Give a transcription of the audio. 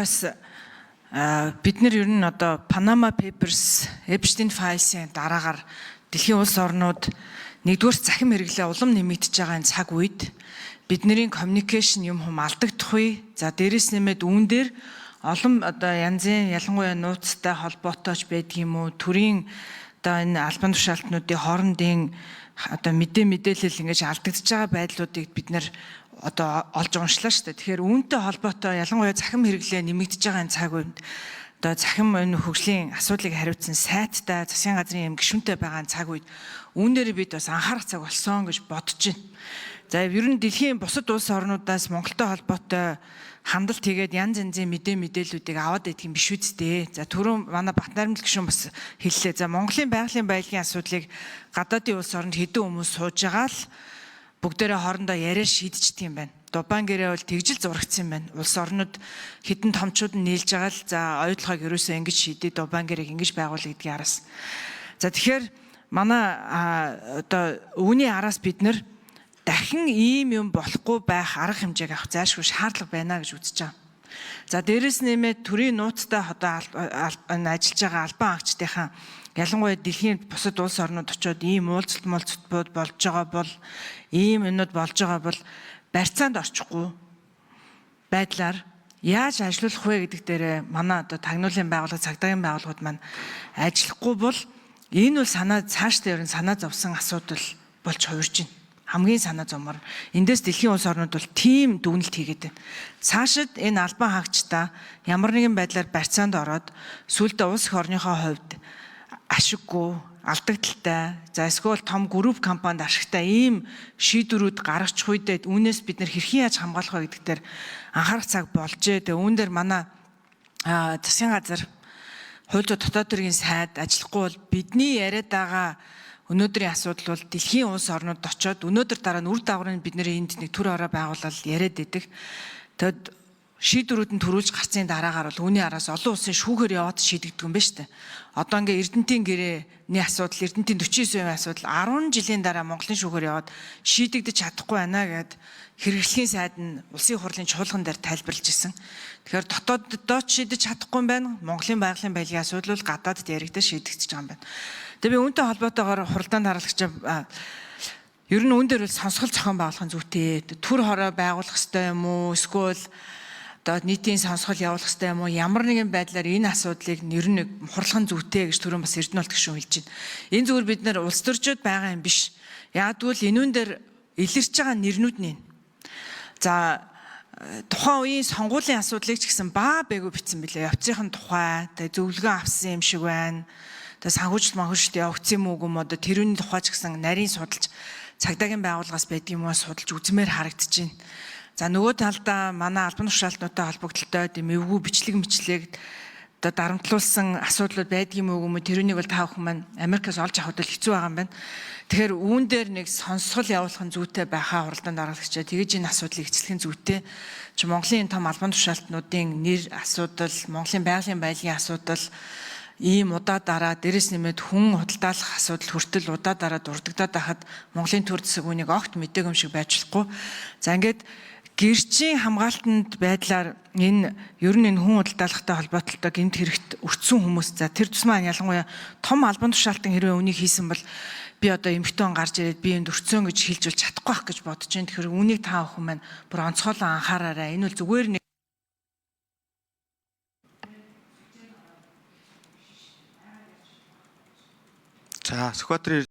Бас бид нар ер нь одоо Panama Papers, Epstein Files-ийн дараагаар дэлхийн улс орнууд нэгдүгээр цахим хэрэглээ улам нэмэгдэж байгаа энэ цаг үед бидний communication юм хум алдагдах үе. За дээрэс нэмээд үүн дээр олон одоо янзын ялангуяа нууцтай холбоотой ч байдаг юм уу, төрийн одоо энэ албан тушаалтнуудын хоорондын одоо мэдээлэл ингэж алдагдж байгаа байдлуудыг бид нэр одоо олж уншлаа шүү дээ. Тэгэхээр үүнтэй холбоотой ялангуяа цахим хэрэглээ нэмэгдэж байгаа энэ цаг үед одоо цахим энэ хөгжлийн асуудлыг хариуцсан сайттай засгийн газрын юм гишүүнтэй байгаа энэ цаг үед үүн дээр бид бас анхаарах цаг болсон гэж бодож байна. За ер нь дэлхийн бусад улс орнуудаас Монголтой холбоотой хандалт хийгээд янз янзын мэдээллүүдийг аваад идэх юм биш үсттэй. За түрүүн манай Батнайрамдал гишүүн бас хэллээ. За Монголын байгалийн баялагын асуудлыг гадаадын улс оронд хэдэн хүмүүс сууж байгаа л бүгдээрээ хоорондоо яриа шийдчихдэг юм байна. Дубан гэрээ бол тэгжил зурагдсан юм байна. Улс орнууд хэдэн томчууд нь нийлж байгаа л за оюутлогыг ерөөсөө ингэж шийдээ, Дубан гэрээг ингэж байгуулъя гэдгийн араас. За тэгэхээр манай одоо үүний араас бид нэр дахин ийм юм болохгүй байх арга хэмжээг авах зайлшгүй шаардлага байна гэж үзэж байгаа. За дээрэс нэмээд төрийн нууцтай одоо ажиллаж байгаа албан хаагчдынхаа ялангуяа дэлхийн бусад улс орнууд очиод ийм уулзалт молцолтууд болж байгаа бол ийм юмнууд болж байгаа бол барьцаанд орчихгүй байдлаар яаж ажиллах вэ гэдэг дээр манай одоо тагнуулын байгууллага, цагдаагийн байгууллагууд маань ажиллахгүй бол энэ бол санаа цаашдаа ер нь санаа зовсон асуудал болж хувирж байна. Хамгийн санаа зовмор. Эндээс дэлхийн улс орнууд бол тийм дүгнэлт хийгээд байна. Цаашид энэ албан хаагчдаа ямар нэгэн байдлаар барьцаанд ороод сүүлдээ улс их орныхоо хувьд ашиггүй, алдагдaltaй, за эсвэл том групп компанид ашигтай ийм шийдвэрүүд гаргачих үедээ үүнээс бид нэр хэрхэн яаж хамгаалах вэ гэдэг дээр анхаарах цаг болжээ. Тэгээ үүн дээр манай засгийн газар хууль зүйн дотоод хэргийн сайд ажиллахгүй бол бидний яриад байгаа өнөөдрийн асуудал бол дэлхийн улс орнууд очиод өнөөдөр дараа нь үр дагаврыг бид нэр энд нэг төр ороо байгуулаад яриад идэг. Тэгэд шийдвэрүүд нь төрүүлж гарцын дараагаар бол үүний араас олон улсын шүүхээр яваад шийдэгдэг юм байна шүү дээ. Одоо ингээ Эрдэнтийн гэрээний асуудал, Эрдэнтийн 49% асуудал 10 жилийн дараа Монголын шүүхээр яваад шийдэгдэж чадахгүй байна гэд хэрэглэхийн сайд нь улсын хурлын чуулган дээр тайлбарлаж исэн. Тэгэхээр дотооддоо ч шийдэж чадахгүй юм байна. Монголын байгалийн баялагын асуудал бол гадаадд яригдаж шийдэгдэж байгаа юм байна. Тэгээ би үүнтэй холбоотойгоор хуралдаанд харуулагч ер нь үүн дээр бол сонсгол зохион байгуулах нь зүйтэй. Төр хороо байгуулах ёстой юм уу? Эсвэл одоо нийтийн сонсгол явуулах ёстой юм уу? Ямар нэгэн байдлаар энэ асуудлыг ер нь хурлах нь зүйтэй гэж түрүүн бас Эрдэнэ болт гишүүн хэлж байна. Энэ зүгээр бид нэр улс төрчид байгаа юм биш. Яагтвэл энүүн дээр илэрч байгаа нэрнүүд нь. За тухайн үеийн сонгуулийн асуудлыг ч гэсэн баа бэгүү бичсэн билээ. Явцын тухай, тэгээ зөвлөгөө авсан юм шиг байна. Тэгээ санхүүжилт манхүүжилт явагдсан юм уу гүм одоо тэрүүний тухай ч гэсэн нарийн судалж цагдаагийн байгууллагаас байдаг юм уу судалж үзмээр харагдаж байна. За нөгөө талдаа манай албан тушаалтнуудтай холбогдлолтой тийм эвгүй бичлэг мэтлэг одоо дарамтлуулсан асуудлууд байдаг юм уу гүм тэрүүнийг бол та бүхэн маань Америкаас олж авахд бол хэцүү байгаа юм байна. Тэгэхээр үүн дээр нэг сонсгол явуулах нь зүйтэй байхаа хуралдаанд оруулагчаа тэгэж энэ асуудлыг эцэслэх нь зүйтэй. Чи Монголын энэ том албан тушаалтнуудын нэр асуудал, Монголын байгалийн баялагын асуудал ийм удаа дараа дээрэс нэмээд хүн худалдаалах асуудал хүртэл удаа дараа дурддагдаад байхад Монголын төр засаг үүнийг огт мдээгүй юм шиг байж болохгүй. За ингээд гэрчийн хамгаалтанд байдлаар энэ ер нь энэ хүн худалдаалахтай холбоотой гэмт хэрэгт өртсөн хүмүүс за тэр тусмаа ялангуяа том албан тушаалтан хэрвээ үнийг хийсэн бол би одоо эмэгтэйн гарч ирээд би энд өртсөн гэж хэлж бол чадахгүй байх гэж бодож байна. Тэгэхээр үүнийг та бүхэн маань бүр онцгойлон анхаараарай. Энэ бол зүгээр нэг За Сүхбаатарын